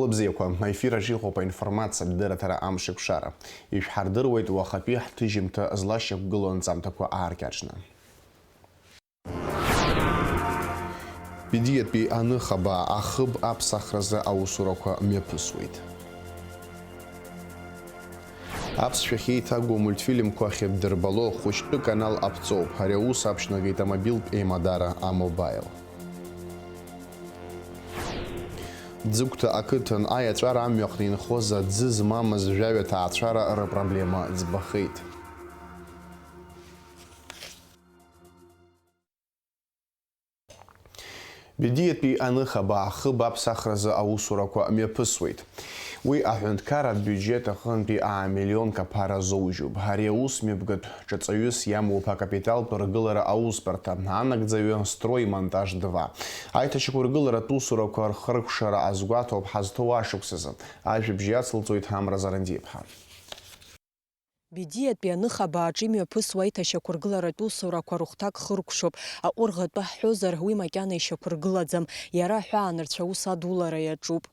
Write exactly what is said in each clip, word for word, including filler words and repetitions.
Лыбзиақәа, аефир аҿы иҟоуп аинформациатә дырраҭара Амшеикәшара. Ишәҳардыруеит уахатәи ҳҭыжьымҭа злашьақәгылоу анҵамҭақәа ааркьаҿны. Бедиатәи аныхабаа ахыб аԥсахразы аусурақәа мҩаԥысуеит. Аԥсшәахь еиҭагоу амультфильмқәа ахьыддырбало ахәыҷтәы канал аԥҵоуп. Ари аус аԥшьнагеит амобилтә еимадара А-Мобаил. Ӡыгәҭа ақыҭан аиаҵәара амҩаҟны инхоз аӡы змамыз жәаҩа ҭаацәара рыпроблема ӡбахеит. Бедиатәи аныхабаа ахыб аԥсахразы аусурақәа мҩаԥысуеит. Уи аҳәынҭқарратә биуџьет аҟынтәи аамиллион қаԥара азоужьуп. Ари аус мҩаԥгатә ҿаҵаҩыс иамоуп акапиталтә ргылара аусбарҭа, анагӡаҩы Строймонтаж два. Аиҭашьақәыргыларатә усурақәа рхыркәшара азгәаҭоуп ҳазҭоу ашықәсазы. Ажәабжь иацылҵоит Амра Зарандиаԥҳа. Бедиатәи аныхабааҿ имҩаԥысуа аиҭашьақәыргыларатә усурақәа рыхәҭак хыркәшоуп. Аҟәырӷатәы ҳҳәозар, уи макьана ишьақәыргылаӡам, иара аҳәаанырцә аус адулара иаҿуп.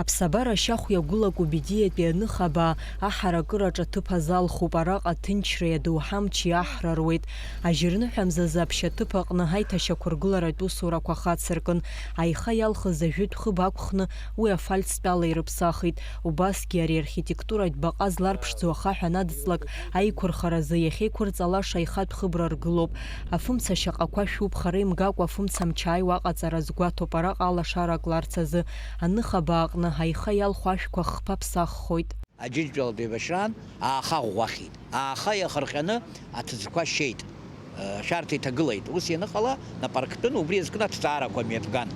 Аԥсабара ашьахә иагәылаку Бедиатәи аныхабаа аҳаракыраҿ аҭыԥ азалхуп, араҟа аҭынчреи адоуҳа амчи аҳра руеит. Ажьырныҳәа мзазы аԥшьаҭыԥ аҟны аиҭашьақәыргыларатә усурақәа хацыркын, аиха иалхыз ажәытә хыб ақәхны уи афальцтәала ирыԥсахит. Убасгьы ари архитектуратә баҟа зларԥшӡо ахаҳә анадҵлак аиқәырхаразы иахьеиқәырҵалаша аихатә хыбра ргылоуп. Афымца шьаҟақәа шәуп, хара имгакәа афымца амчы ааиуа аҟаҵара азгәаҭоуп, араҟа алашара акларц азы. Аныхабаа аҟны аиха иалху ашәқәа хԥа ԥсаххоит. Аџьынџьтәылатә еибашьраан ааха ӷәӷәахьеит. Ааха иахырҟьаны аҭыӡқәа шьеит. Ашәарҭа иҭагылеит. Ус ианыҟала, напарктәын убри азкны аҭҵаарақәа мҩаԥган.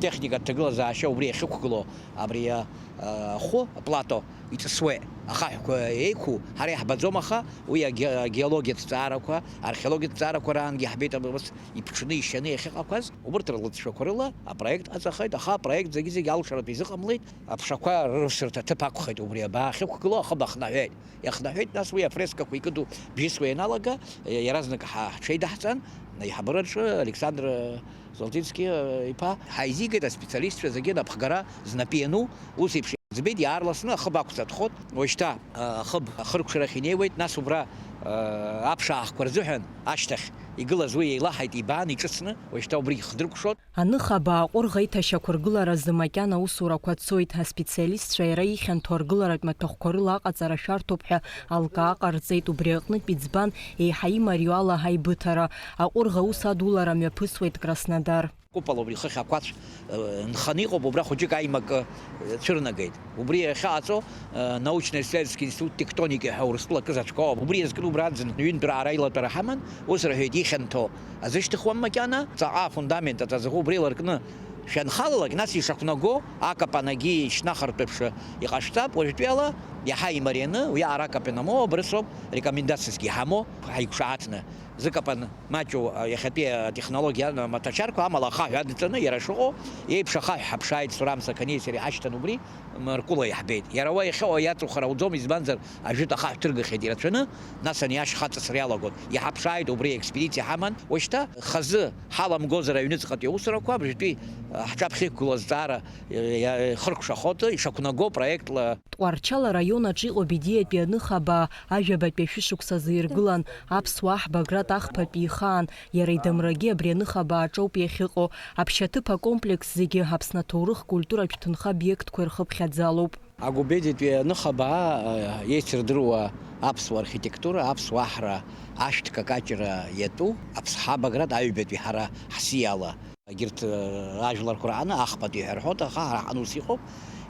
Техникатә ҭагылазаашьа убри иахьықәгылоу абри ахәы, аплато, иҵысуеит. Ахаҳәқәа еиқәу ҳара иаҳбаӡом, аха уи аге-, агеологиатә ҭҵаарақәа, археологиатә ҭҵаарақәа раангьы иаҳбеит, ус иԥҽны, ишьаны иахьыҟақәаз. Убырҭ рлыҵшәақәа рыла апроект ҟаҵахеит, аха апроект зегьы-зегьы алшаратә изыҟамлеит. Аԥшақәа рывсырҭа аҭыԥ ақәхеит убри абаа ахьықәгылоу, ахыб ахнаҳәеит. Иахнаҳәеит, нас уи афрескақәа икыду бжьысуа ианалага, иаразнак ҳа-, ҳҽеидаҳҵан, аиҳабыраҿы Александр Золотински иԥа ҳаизигеит, аспециалистцәа зегьы напхгара знапы иану, ус еиԥш иӡбеит, иаарласны ахыб ақәҵатәхоит. Уажәшьҭа, ахыб ахыркәшарахь инеиуеит, нас убра, аԥшаахқәа рзыҳәан ашьҭахь игылаз уи еилаҳаит, ибаан иҿыцны, уажәшьҭа убригь хдыркәшоит. Аныхабаа аҟәырӷа аиҭашьақәыргыларазы макьана аусурақәа цоит, аспециалистцәа иара ихьанҭоу аргыларатә маҭәахәқәа рыла аҟаҵара шәарҭоуп ҳәа алкаа ҟарҵеит, убри аҟнытә иӡбан еиҳа имариоу ала ҳаибыҭара. Аҟәырӷа аус адулара мҩаԥысуеит Краснодар. Купола убри хыхь ақәацә, э, нханы иҟоуп, убра хәыҷык аимакы, э, цәырнагеит. Убри иахьаҟаҵо, э, научно-исследовательский институт тектоники ҳәа Урыстәыла акы зацәгоу ауп. Убри иазкны убранӡа ҩынтә раара илатәара ҳаман, ус рҳәеит, ихьанҭоу азышьҭыхуам макьана, ҵаҟа афундамент аҵаӡахәы убри иларкны шәанхалалак, нас ишақәнаго акапанагьы ишьнахыртә еиԥш иҟашәҵап, уажәтәи ала иаҳа имарианы, уи аара акапан амоу абрысоуп, рекомендациасгьы иҳамоу, ҳаиқәшаҳаҭны. Зыкапан маҷу, а, иахьатәи атехнологиа, а, маҭәачарқәа, амала ахаҳә адҵаны, иара шыҟоу еиԥш ахаҳә ҳаԥшааит, Сурам Сақаниеи сареи ҳашьҭан убри, Мыркәыла иаҳбеит. Иара уа иахьыҟоу иаҵухыр ауӡом, избанзар, ажәытә ахаҳә ҭыргахьеит ирацәаны, нас ани ашьха аҵысра иалагон. Иҳаԥшааит, убри аекспедициа ҳаман. Уажәшьҭа хазы ҳаламгозар аҩныҵҟатәи аусурақәа, абыржәтәи, а, ҳҿаԥхьа иқәгылоу азҵаара, иа-, иа-, ихыркәшахоит, ишақәнаго проектла. Тҟәарчал араион аҿы иҟоу Бедиатәи аныхабаа ажәабатәи ашәышықәсазы иргылан, аԥсуаа ҳбаграт ахԥатәи ихаан, иара идамрагьы абри аныхабаа аҿоуп иахьыҟоу. Аԥшьаҭыԥ акомплекс зегьы Аԥсны аҭоурых-культуратә ҭынха обиектқәа ирхыԥхьаӡалоуп. Агәбедитәи аныхабаа, а, еицырдыруа аԥсуа архитектура, аԥсуа аҳра, ашәҭ какаҷра иатәу, аԥсҳа баграт аҩбатәи ҳара ҳсиала. Егьырҭ, э, ажәларқәа рааны ахԥатәи ҳәа рҳәоит, аха ҳара ҳан ус иҟоуп,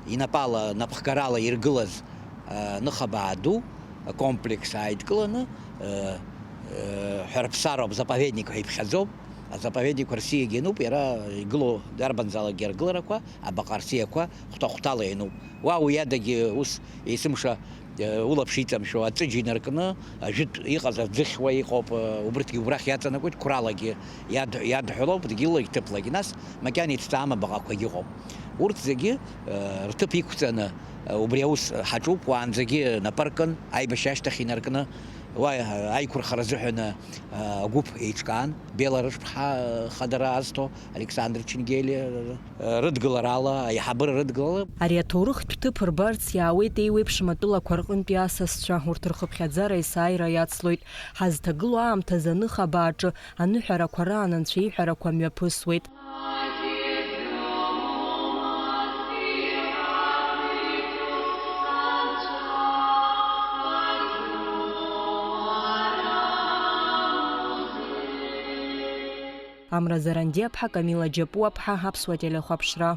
инапала, напхгарала иргылаз, э, ныхабаа ду, комплекс ааидкыланы, э, э, ҳәарԥсароуп, заповедник ҳәа иԥхьаӡоуп. Азаповедникқәа Россиагьы иануп, иара игылоу дарбанзаалакгьы аргыларақәа, абаҟа Россиақәа хәҭа-хәҭала иануп. Уа уи адагьы ус есымша Улаԥш иҵамшәо аҵыџь инаркны, ажәытә иҟаз аӡыхьуа иҟоуп, убырҭгьы убрахь иаҵанакуеит, қәралагьы иад-, иадҳәалоуп, дгьыллагь ҭыԥлагь. Нас макьана иҭҵаам абаҟақәагьы ыҟоуп. Урҭ зегьы, рҭыԥ иқәҵаны, убри аус ҳаҿуп, уаанӡагьы напы аркын, аибашьра ашьҭахь инаркны, Уа аиқәырхара азыҳәан агәыԥ еиҿкаан, Бела Рышԥҳа хадара азҭо, Александр Ченгели рыдгыларала, аиҳабыра рыдгылала. Ари аҭоурыхтә ҭыԥ рбарц иаауеит еиуеиԥшым атәылақәа рҟынтәи асасцәа, урҭ рхыԥхьаӡара есааира иацлоит. Ҳазҭагылоу аамҭазы аныха абааҿы аныҳәарақәа раан анцәа иҳәарақәа мҩаԥысуеит. Амра Зарандиаԥҳа, Камила Џьапуаԥҳа, Аԥсуа телехәаԥшра.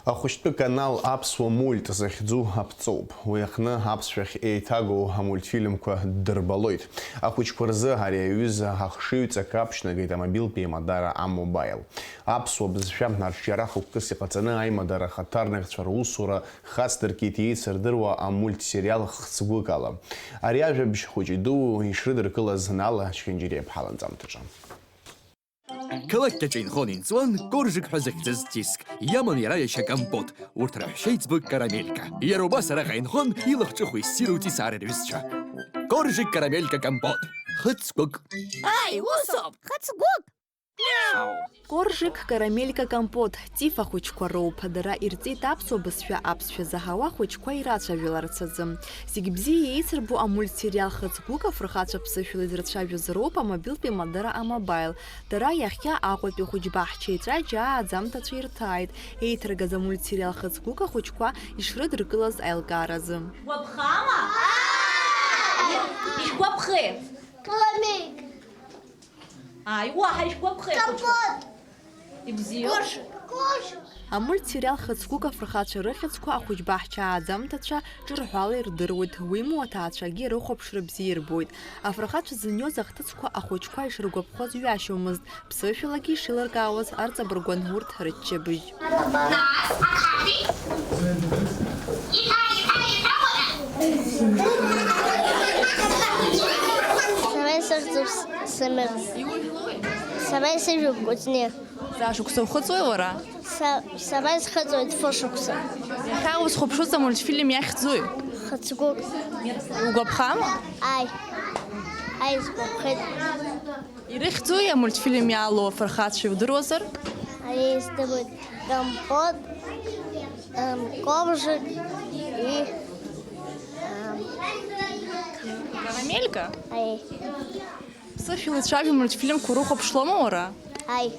Ахәыҷтәы канал Аԥсуа мульт захьӡу аԥҵоуп. Уи аҟны аԥсшәахь еиҭагоу амультфильмқәа ддырбалоит. Ахәыҷқәа рзы ари аҩыза ахшыҩҵак аԥшьнагеит амобилтә еимадара А-Мобаил. Аԥсуа бызшәа арҿиара хықәкыс иҟаҵаны аимадара ахаҭарнакцәа русура хацдыркит еицырдыруа амультсериал хцгәык ала. Ари ажәабжь хәыҷи дуу ишрыдыркылаз Нала Чхьынџьариа-иԥҳа ланҵамҭаҿы. Қалақьк аҿы инхон-инҵуан Коржик ҳәа захьӡыз ҵиск, иаман иара иашьа Компот, урҭ раҳәшьа еиҵбы Карамелька. Иара убас араҟа инхон илахҿыху иссиру Ҵисар рҩызцәа. Коржик, Карамелька, Компот. Хыцгәык. Ааи, усоуп! Хыцгәык! Коржик, Карамелька, Компот, Ҵифа хәыҷқәа роуп. Дара ирҵеит аԥсуа бызшәа аԥсшәа заҳауа хәыҷқәа ирацәажәаларц азы. Зегь бзиа еицырбо амультсериал Хыцгәык афырхацәа ԥсышәала изырцәажәоз роуп амобилтә еимадара А-Мобаил. Дара иахьа Аҟәатәи ахәыҷбаҳча еҵәаџьаа аӡамҭацәа ирҭааит, еиҭаргаз амультсериал Хыцгәык ахәыҷқәа ишрыдыркылаз аилкааразы. Шәгәаԥхама? Ишәгәаԥхеи? Карамелька. Ааи, уаҳа ишәгәаԥхеи ахәыҷқәа? Компот. Ибзиоуп. Коржик. Амультсериал Хыцгәык афырхацәа рыхьӡқәа ахәыҷбаҳча ааӡамҭацәа ҿырҳәала ирдыруеит, уимоу аҭаацәагьы рыхәаԥшра бзиа ирбоит. Афырхацәа зыниоз ахҭысқәа ахәыҷқәа ишыргәаԥхоз ҩашьомызт, ԥсышәалагьы ишеилыркаауаз арҵабыргуан урҭ рыччабжь. Сара исыхьӡуп С-, Самир. Сара исыжәуп Кәыҵниа. Заа шықәса ухыҵуеи уара? Са, сара исхыҵуеит фышықәса. Иахьа узхәаԥшуаз амультфильм иахьӡуи? Хыцгәык. Угәаԥхама? Ааи. Ааи, сгәаԥхеит. Ирыхьӡуи амультфильм иалоу афырхацәа, иудыруазар? Ари издыруеит. Компот, ам, Коржик и, ам, Карамелька? Ааи. Ԥсышәала ицәажәо амультфильмқәа урыхәаԥшлома уара? Ааи.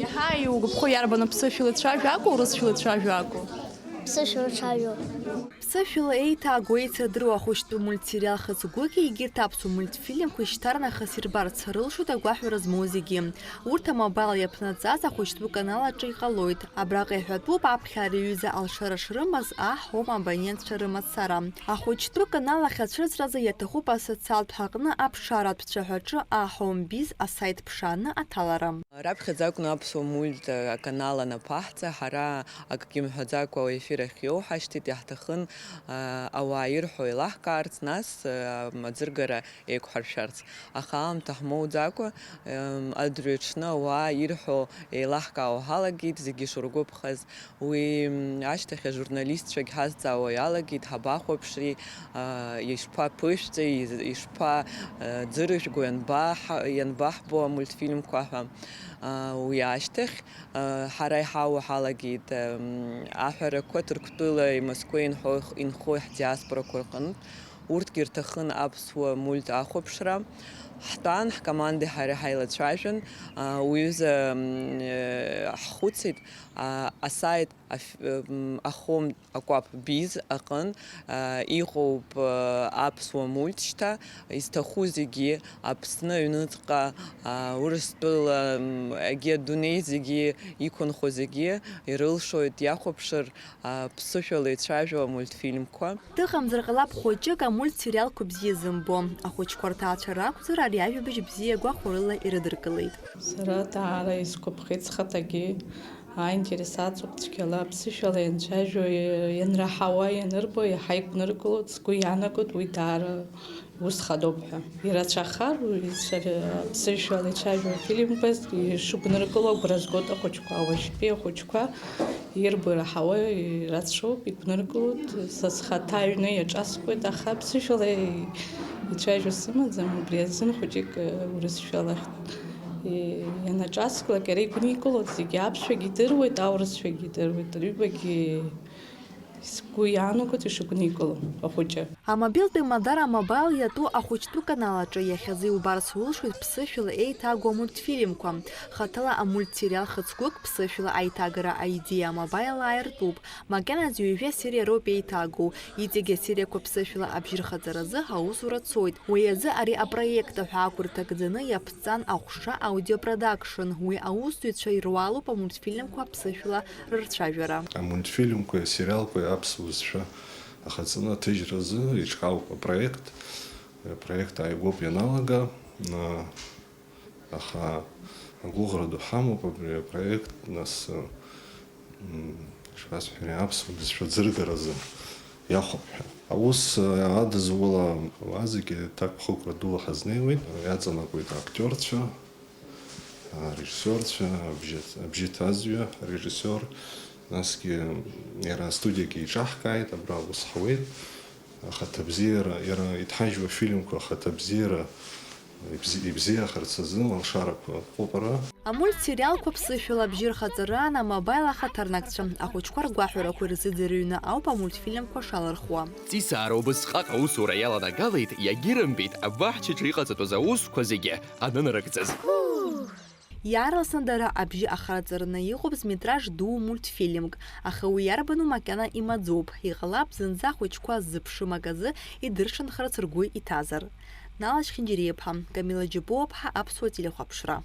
Иаҳа иугәаԥхо иарбану, ԥсышәала ицәажәо акәу, урысшәала ицәажәо акәу? Ԥсышәала ицәажәо. Ԥсышәала еиҭагоу еицырдыруа ахәыҷтәы мультсериал Хыцгәыки егьырҭ аԥсуа мультфильмқәеи шьҭарнахыс ирбарц рылшоит агәаҳәара змоу зегьы. Урҭ А-Мобаил иаԥнаҵаз ахәыҷтәы канал аҿы иҟалоит. Абраҟа иҳәатәуп аԥхьа ари аҩыза алшара шрымаз аҳ-, ом, абонентцәа рымацара. Ахәыҷтәы канал ахьацәыӡразы иаҭахуп асоциалтә ҳаҟны аԥшааратә цәаҳәаҿы аҳ-, ом, биз асайт ԥшааны аҭалара. Раԥхьаӡа акәны аԥсуа мульт аканал анаԥаҳҵа, ҳара акгьы мҳәаӡакәа аефир ахь иоуҳашьҭит, иаҳҭахын, а, ауаа ирҳәо еилаҳкаарц, нас, а, аӡыргара еиқәҳаршәарц. Аха аамҭа ҳмоуӡакәа, ем, адырҩаҽны ауаа ирҳәо еилаҳкаауа ҳалагеит, зегьы ишыргәаԥхаз. Уи, м, ашьҭахь ажурналистцәагь ҳазҵаауа иалагеит, ҳабахәаԥшри, а, ишԥаԥышәҵеи, из-, ишԥа, а, ӡырыжәго, ианбаҳ-, ианбаҳбо амультфильмқәа ҳәа. А, уи ашьҭахь, а, ҳара иҳауа ҳалагеит, м, аҳәарақәа Ҭырқәтәылеи Москвеи инхо-, инхо ҳдиаспорақәа рҟынтә. Урҭгьы ирҭахын аԥсуа мульт ахәаԥшра. Ҳтәан, ҳкомандеи ҳареи ҳаилацәажәан, а, уҩыза, м, э, ҳхәыцит, а, асайт аф-, м, ахом акәаԥ биз аҟын, а, иҟоуп, а, аԥсуа мульт шьҭа, изҭаху зегьы, Аԥсны аҩныҵҟа, а, Урыстәыла, м, егьи адунеи зегьы иқәынхо зегьы ирылшоит иахәаԥшыр, а, ԥсышәала ицәажәо амультфильмқәа. Дыҟамзар ҟалап хәыҷык амультсериалқәа бзиа зымбо. Ахәыҷқәа рҭаацәа ракәзар, ари ажәабжь бзиа гәахәарыла ирыдыркылеит. Сара даара исгәаԥхеит схаҭагьы. Аинтерес аҵоуп цәгьала, аԥсышәала ианцәажәо, ианраҳауа, ианырбо, иаҳа игәныргылоит, сгәы иаанагоит уи даара ус хадоуп ҳәа. Ирацәахар уи сара аԥсышәала ицәажәо афильмқәа ишыгәныргыло агәра згоит ахәыҷқәа, уажәтәи ахәыҷқәа Ирбо ираҳауа ирацәоуп, игәныргылоит. Са схаҭа аҩны иаҿаскуеит, аха ԥсышәала ицәажәо сымаӡам, убри азын хәыҷык урысшәала ианаҿасклак, иара игәникылоит зегьы, аԥсшәагьы идыруеит, аурысшәагьы идыруеит, рҩбагьы сгәы иаанагоит ишыгәникыло ахәыҷы. Амобилтәи Мадара Мобаил иатәу ахәыҷтәы канал аҿы иахьазы иубарц улшоит ԥсышәала еиҭагоу амультфильмқәа. Хаҭала амультсериал хыцгәык ԥсышәала аиҭагара аидеиа амобаил ааиртуп. Макьаназы ҩажәа сериа роуп еиҭагоу. Иҵегь асериақәа ԥсышәала абжьырхаҵаразы аусура цоит. Уи азы ари апроект аҳәаақәа рҭагӡаны иаԥҵан Аҟәша Аудио Продакшн. Уи аусзуҩцәа ируалуп амультфильмқәа ԥсышәала рырцәажәара. Амультфильмқәеи асериалқәеи аԥсуа бызшәа ахаҵаны аҭыжьразы еиҿкаауп апроект. Апроект ааигәоуп ианалага, а, аха агәыӷра ду ҳамоуп абри апроект, нас, м, ишԥасҳәари, аԥсуа бызшәа ӡыргаразы иахәап ҳәа. Аус, а, адызулауа зегьы ҭакԥхықәра дула ҳазнеиуеит, иаҵанакуеит актиорцәа, арежиссиорцәа, абжьы-, абжьы ҭазҩы арежиссиор, насгьы иара астудиагьы иҿаҳкааит, абра аус ҳауеит, ахаҭабзиара, иара иҭҳажьуа афильмқәа ахаҭабзиара ибзи-, ибзиахарц азы алшарақәа ыҟоуп ара. Амультсериалқәа ԥсышәала абжьы рхаҵараан амобаил ахаҭарнакцәа, ахәыҷқәа ргәаҳәарақәа ирзыӡырҩны ауп амультфильмқәа шалырхуа. Ҵисаара убысҟак аусура иаланагалеит, иагьырымбеит абаҳчаҿы иҟаҵатәыз аусқәа зегьы анынарыгӡаз. Иаарласны дара абжьы ахаҵараны иҟоуп зметраж дуу мультфильмк, аха уи иарбану макьана имаӡоуп, иҟалап зынӡа ахәыҷқәа ззыԥшым аказы идыршанхарц ргәы иҭазар. Нала Шьхьынџьариа-ԥҳа, Камила Џьапуа-ԥҳа, Аԥсуа телехәаԥшра.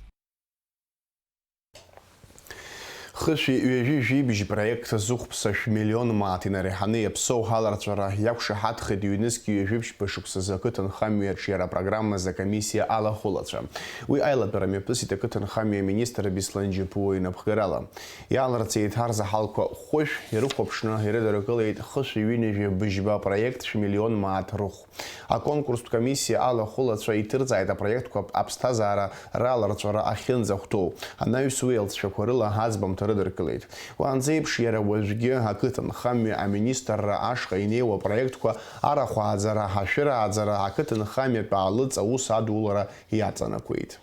Хышәи ҩажәи жәибжь проект зыхәԥса шәмиллион мааҭ инареиҳаны иаԥсоу ҳаларҵәара иақәшаҳаҭхеит ҩнызқьи ҩажәи ԥшьба шықәсазы ақыҭанхамҩеи аҿиара апрограммазы акомиссиа алахәылацәа. Уи аилатәара мҩаԥысит ақыҭанхамҩеи аминистр Беслан Џьапуа инапхгарала. Иаалырҵеит арзаҳалқәа хәышә ирыхәаԥшны ирыдыркылеит хышәи ҩынҩажәи быжьба апроект шәмиллион мааҭ рыхә. Аконкурстә комиссиа алахәылацәа иҭырҵааит апроектқәа аԥсҭазаара раларҵәара ахьынӡахәҭоу. Анаҩс уи алҵшәақәа рыла аӡбамҭа рыдыркылеит. Уаанӡеиԥш иара уажәгьы ақыҭанхамҩа аминистрра ашҟа инеиуа апроектқәа арахә ааӡара, ашәыр ааӡара, ақыҭанхамҩатә аалыҵ аус адулара иаҵанакуеит.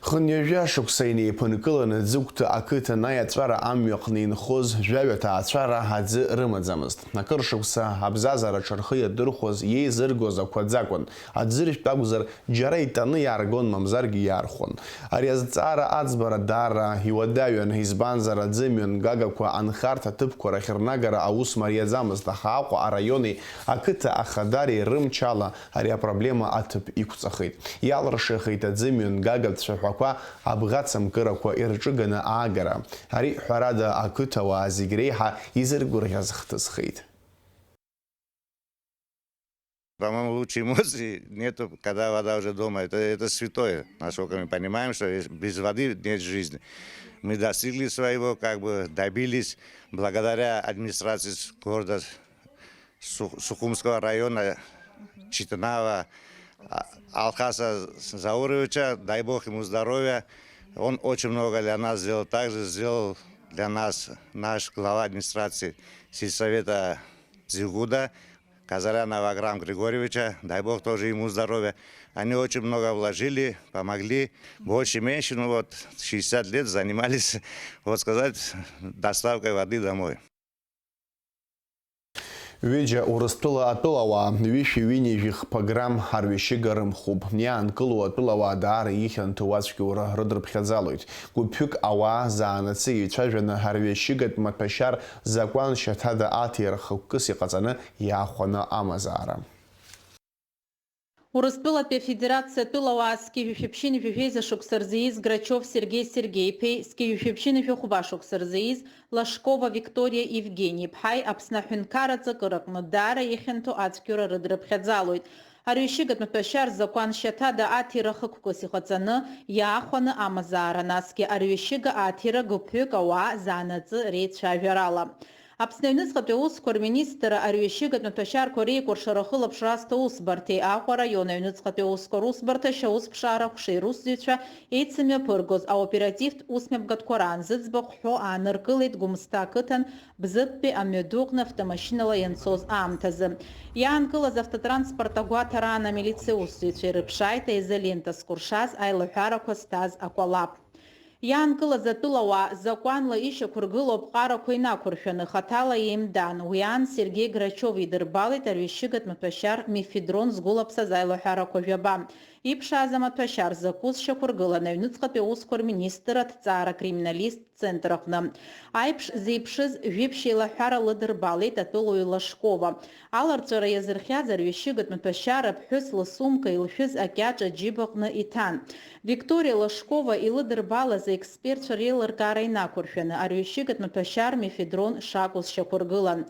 Хынҩажәа шықәса инеиԥынкыланы Ӡыгәҭа ақыҭан аиаҵәара амҩаҟны инхоз жәаҩа ҭаацәара аӡы рымаӡамызт. Акыр шықәса абзазараҿы рхы иадырхәоз, иеизыргоз ақәаӡ акәын. Аӡыршәтә акәзар, џьара итаны иааргон, мамзаргьы иаархәон. Ари азҵаара аӡбара даара иуадаҩын, избанзар, аӡы мҩангагақәа анхарҭа ҭыԥқәа рахь рнагара аус мариаӡамызт, аха Аҟәа араиони ақыҭа ахадареи рымчала ари апроблема аҭыԥ иқәҵахеит. Иалыршахеит аӡы мҩангага цәаҳәақәа абӷацамкырақәа ирҿыганы аагара. Ари, ҳәарада, ақыҭауаа зегь реиҳа изыргәырӷьаз хҭысхеит. По-моему, лучшей эмоции нету, когда вода уже дома. Это, это святое, насколько мы понимаем, что без воды нет жизни. Мы достигли своего, как бы добились благодаря администрации города Су-, Сухумского района, Читанава, а, Алхаса Зауровича, дай Бог ему здоровья. Он очень много для нас сделал. Также сделал для нас наш глава администрации сельсовета Дзигуда, Казаряна Ваграм Григорьевича, дай Бог тоже ему здоровья. Они очень много вложили, помогли, больше-меньше, ну вот, шестьдесят лет занимались, вот сказать, доставкой воды домой. Ҩыџьа Урыстәыла атәылауаа, ҩышәи ҩынҩажәи хԥа грамм арҩашьыга рымхуп. Иаанкылоу атәылауаа даара ихьанҭоу ацәгьоура рыдрыԥхьаӡалоит. Гәыԥҩык ауаа заанаҵы еицәажәаны арҩашьыгатә маҭәашьар закәан шьаҭада аҭира хықәкыс иҟаҵаны иаахәаны амазаара. Урыстәылатәи Афедерациа атәылауаа зқьи жәшәи ԥшьынҩажәи жәеиза шықәса рзы ииз Грачев Сергеи Сергеи-иԥеи, зқьи жәшәи ԥшьынҩажәи хәба шықәса рзы ииз Лашкова Викториа Евгени-иԥҳаи Аԥсны аҳәынҭқарра аҵакыраҟны даара ихьанҭоу ацәгьоура рыдрыԥхьаӡалоит. Арҩашьыгатә маҭәашьар закәан шьаҭада аҭира хықәкыс иҟаҵаны, иаахәаны амазаара, насгьы арҩашьыга аҭира гәыԥҩык ауаа заанаҵы реицәажәарала. Аԥсны аҩныҵҟатәи аусқәа рминистрра арҩашьыгатә маҭәашьарқәа реикәыршара ахылаԥшра азҭо усбарҭеи Аҟәа араион аҩныҵҟатәи аусқәа русбарҭа ашьаусԥшаара аҟәшеи рус зҩцәа еицымҩаԥыргоз аоперативтә усмҩаԥгатәқәа раан зыӡбахә ҳәо ааныркылеит Гәымсҭа ақыҭан Бзыԥтәи амҩадуҟны автомашьынала ианцоз аамҭазы. Иаанкылаз автотранспорт агәаҭараан амилициа усзуҩцәа ирыԥшааит аизолента зкәыршаз аилаҳәарақәа зҭаз акәалаԥ. Иаанкылаз атәылауаа закәанла ишьақәыргылоу аԥҟарақәа инақәыршәаны хаҭала еимдан. Уи аан Сергеи Грачов идырбалеит арҩашьыгатә маҭәашьар мефедрон згәылаԥсаз аилаҳәарақәа жәаба. Иԥшааз амаҭәашьар закәыз шьақәыргылан аҩныҵҟатәи аусқәа рминистр аҭҵаара акриминалисттә центр аҟны. Аиԥш зеиԥшыз жәиԥшь еилаҳәара лыдырбалеит атәылауаҩ Лашкова. Аларҵәара иазырхиаз арҩашьыгатә маҭәашьар аԥҳәыс лсумка илшәыз акьаҿ аџьыба аҟны иҭан. Викториа Лашкова илыдырбалаз аекспертцәа реилыркаара инақәыршәаны, арҩашьыгатә маҭәашьар мефедрон шакәыз шьақәыргылан.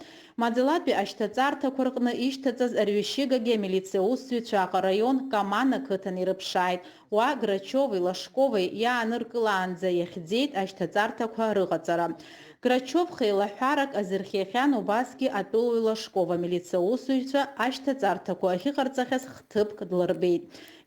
Маӡалатәи ашьҭаҵарҭақәа рҟны ишьҭаҵаз арҩашьыгагьы амилициа усзуҩцәа Аҟа раион Каман ақыҭан ирыԥшааит. Уа Грачови Лашкови иааныркылаанӡа иахьӡеит ашьҭаҵарҭақәа рыҟаҵара. Грачов хеилаҳәарак азырхиахьан убасгьы атәылауаҩ Лашков амилициа усзуҩцәа ашьҭаҵарҭақәа ахьыҟарҵахьаз хҭыԥк длырбеит.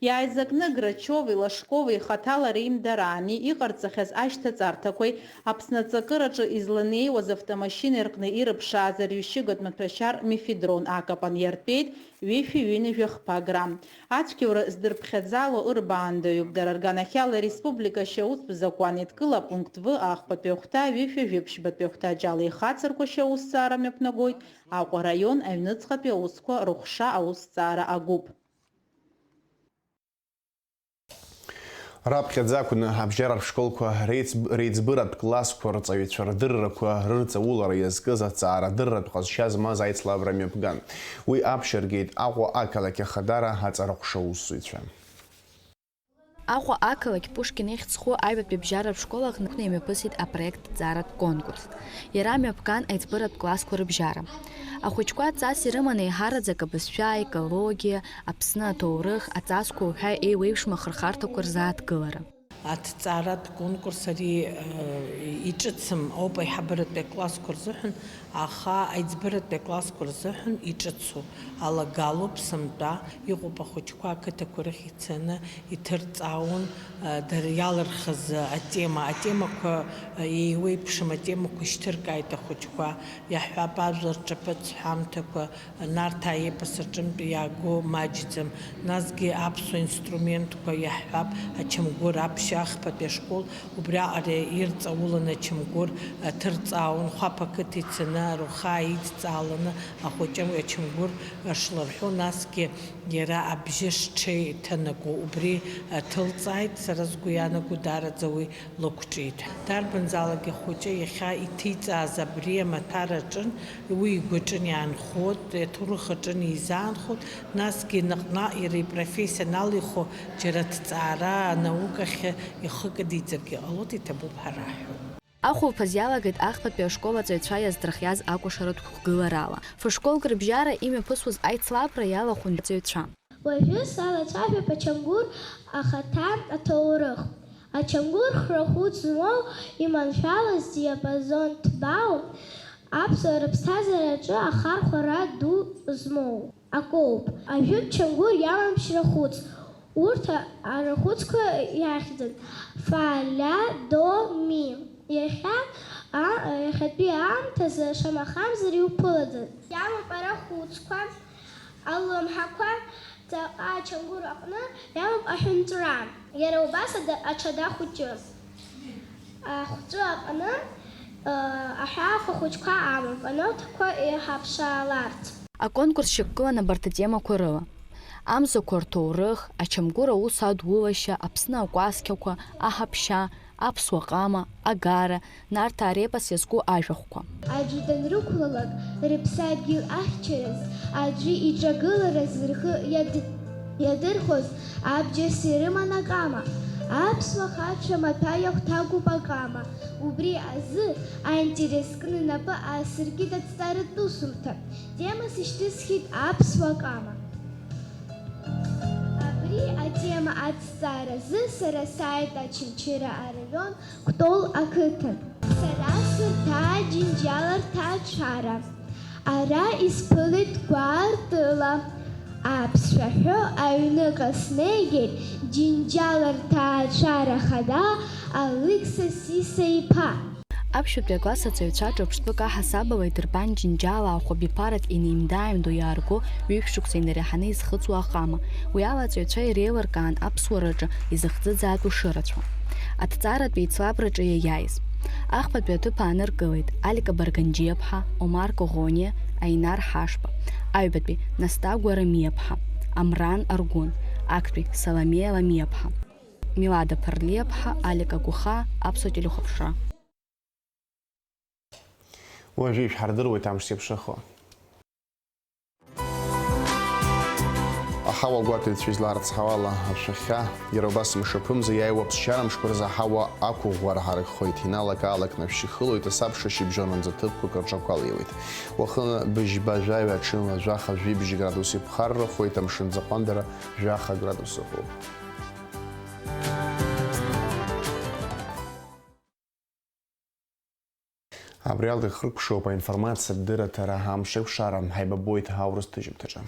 Иааизакны Грачови Лашкови хаҭала реимдараани иҟарҵахьаз ашьҭаҵарҭақәеи Аԥсны аҵакыраҿы изланеиуаз автомашьынеи рҟны ирыԥшааз арҩашьыгатә маҭәашьар мефедрон акапан иартәеит ҩышәи ҩынҩажәи хԥа грамм. Ацәгьоура здырԥхьаӡало ырбаандаҩуп. Дара рганахьала ареспублика ашьаустә закәан еидкыла апункт В ахԥатәи ахәҭа ҩышәи жәиԥшьбатәи ахәҭаҷ ала ихацырку ашьаусҭҵаара мҩаԥнагоит Аҟәа араион аҩныҵҟатәи аусқәа рыҟәша аусҭҵаара агәыԥ. Раԥхьаӡа акәны абжьаратә школқәа реиҵб-, реиҵбыратә классқәа рҵаҩцәа рдыррақәа рырҵаулара иазкыз аҭҵаарадырратә ҟазшьа змаз аицлабра мҩаԥган. Уи аԥшьа ргеит Аҟәа ақалақь ахадара аҵараҟәша аусзуҩцәа. Аҟәа ақалақь Пушкин ихьӡ зху аҩбатәи абжьаратә школ аҟны имҩаԥысит апроект ҭҵааратә конкурс. Иара мҩаԥган аиҵбыратә классқәа рыбжьара. Ахәыҷқәа адҵас ирыман еиҳараӡак абызшәа, аекологиа, Аԥсны аҭоурых, аҵасқәа уҳәа еиуеиԥшым ахырхарҭақәа рзааҭгылара. Аҭҵааратә конкурс ари, э, иҿыцым ауп аиҳабыратәи аклассқәа рзыҳәан, аха аиҵбыратәи аклассқәа рзыҳәан иҿыцу алагалоуп сынтәа. Иҟоуп ахәыҷқәа ақыҭақәа рахь ицаны иҭырҵаауан, э, дара иалырхыз атема, атемақәа, э, еиуеиԥшым атемақәа шьҭыркааит ахәыҷқәа, иаҳҳәап, ажәлар рҿаԥыцтә ҳәамҭақәа, Нарҭаа епос аҿынтә иаагоу маҷӡам, насгьы аԥсуа инструментқәа иаҳҳәап, ачамгәыр аԥшьа ахԥатәи ашкол, убриаҟара ирҵауланы ачамгәыр аҭырҵаауан, Хәаԥ ақыҭа ицаны Арухаа идҵааланы ахәыҷы ачамгәыр шлырҳәо, насгьы иара абжьы шҽеиҭанаго убри аҭылҵааит, сара сгәы иаанаго даараӡа уи лықәҿиеит. Дарбанзаалак ахәыҷы иахьа иҭиҵааз абри амаҭәар аҿын, уи игәаҿын иаанхоит, аҭоурых аҿын изаанхоит, насгьы наҟ-наҟ иара ипрофессиа аналихо џьара аҭҵаара, анаукахь ихы кыдиҵаргьы ҟалоит, иҭабуп ҳәа раҳҳәоит. Ахәылԥаз иалагеит ахԥатәи ашкол аҵаҩцәа иаздырхиаз акәашаратә қәгыларала. Фышколк рыбжьара имҩаԥысуаз аицлабра иалахәын аҵаҩцәа. Уажәы салацәажәап ачамгәыр ахаҭа аҭоурых. Ачамгәыр хра хәыц змоу, иманшәалаз диапазон ҭбаау, аԥсуаа рыԥсҭазаараҿы ахархәара ду змоу акоуп. Ажәытә чамгәыр иамам шьрахәыц. Урҭ арахәыцқәа иахьӡын фа, ля, до, ми. Иахьа, а, иахьатәи аамҭазы шамахамзар иуԥылаӡац. Иамоуп арахәыцқәа, алымҳақәа, ҵаҟа ачамгәыр аҟны иамоуп аҳәынҵәра. Иара убас ада-, аҽада хәыҷы. Ахәҵәы аҟны, э, аҳәаақәа хәыҷқәа амоуп, аноҭқәа иҳаԥшааларц. Аконкурс шьақәгылан абарҭ атемақәа рыла. Амзақәа рҭоурых, ачамгәыр аус адулашьа, Аԥсны акәасқьақәа, аҳаԥшьа, аԥсуа ҟама, агара, Нарҭаа репос иазку ажәахәқәа. Аӡәы данрықәлалак, рыԥсадгьыл ахьчараз, аӡәы иҿагылараз рхы иад-, иадырхәоз абџьарс ирыман акама, аԥсуа хацәа маҭәа иахәҭагоуп акама. Убри азы аинтерес кны напы аасыркит аҭҵааратә усумҭа. Темас ишьҭысхит аԥсуа кама. Абри атема аҭҵааразы сара сааит Очамчыра араион Кәтол ақыҭан. Сара Ҭаа Џьынџьал рҭаацәара. Ара исԥылеит гәаартыла. Аԥсшәа ҳәо аҩныҟа снеигеит, Џьынџьал рҭаацәара хада Алықьса Сиса иԥа. Аԥшьбатәи акласс аҵаҩцәа ҿырԥштәык аҳасабала идырбан Џьынџьал аахәа биԥарак инеимда-ааимдо иаарго ҩышә шықәса инареиҳаны изхыҵуа аҟама. Уи ала аҵаҩцәа иреилыркаан аԥсуараҿы изыхӡыӡаатәу шырацәа. Аҭҵааратә еицлабраҿы иаиааиз. Ахԥатәи аҭыԥ ааныркылеит Алика Барганџьиаԥҳа, Омар Коӷониа, Аинар Ҳашба. Аҩбатәи, Настагәа Рамиаԥҳа, Амран Аргәын. Актәи, Саламеа Ламиаԥҳа. Милада Ԥарлиаԥҳа, Алика Гәыхаа, Аԥсуа телехәаԥшра. Уажәы ишәҳардыруеит амш зеиԥшрахо. Аҳауа агәаҭаҩцәа излаарыцҳауала, ашәахьа, иара убас мшаԥымза иааиуа аԥсшьара мшқәа рзы аҳауа ақәыӷәӷәара ҳаракхоит, иналак-аалакны ашәшьы хылоит, асабша шьыбжьонынӡа ҭыԥқәак рҿы акәалеиуеит. Уахынла быжьба жәаҩа, аҽынла жәаха-жәибжь градус иԥхаррахоит, амшын аӡы аҟәандара жәаха градус ыҟоуп. Абри ала ихыркәшоуп аинформациатә дырраҭара амш еиқәшара, ҳаибабоит аурыс ҭыжьымҭаҿы.